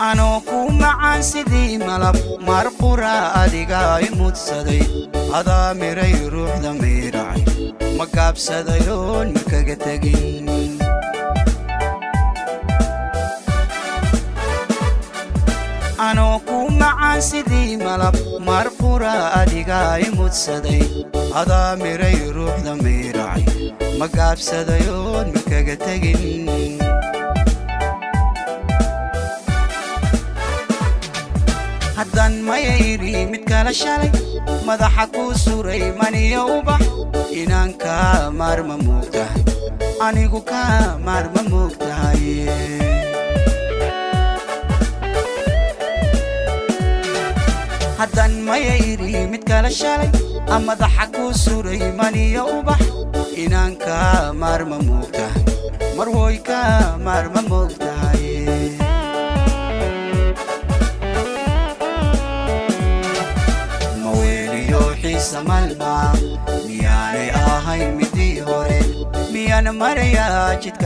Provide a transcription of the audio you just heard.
Anoo ku macaan sidii malab, mar qura adigaa i mudsaday. Adaa miray ruuxda miiracay, ma gaabsadayoon ma kaga tegin. Anoo ku macaan sidii malab, mar qura adigaa i mudsaday. Adaa miray ruuxda miiracay, ma gaabsadayoon ma kaga tegin. Haddaan mayayri mid kala shalay, madaxa kuu suray maniyo ubax, inaan kaa maarma moogtahay, anigu kaa maarma moogtahay. Haddaan mayayri mid kala shalay, madaxa kuu suray maniyo ubax, inaan kaa maarma moogtahay, marwoy kaa maarma moogtahay. Xiisa malma miyaanay ahayn midii hore? Miyaan marayaa jidka?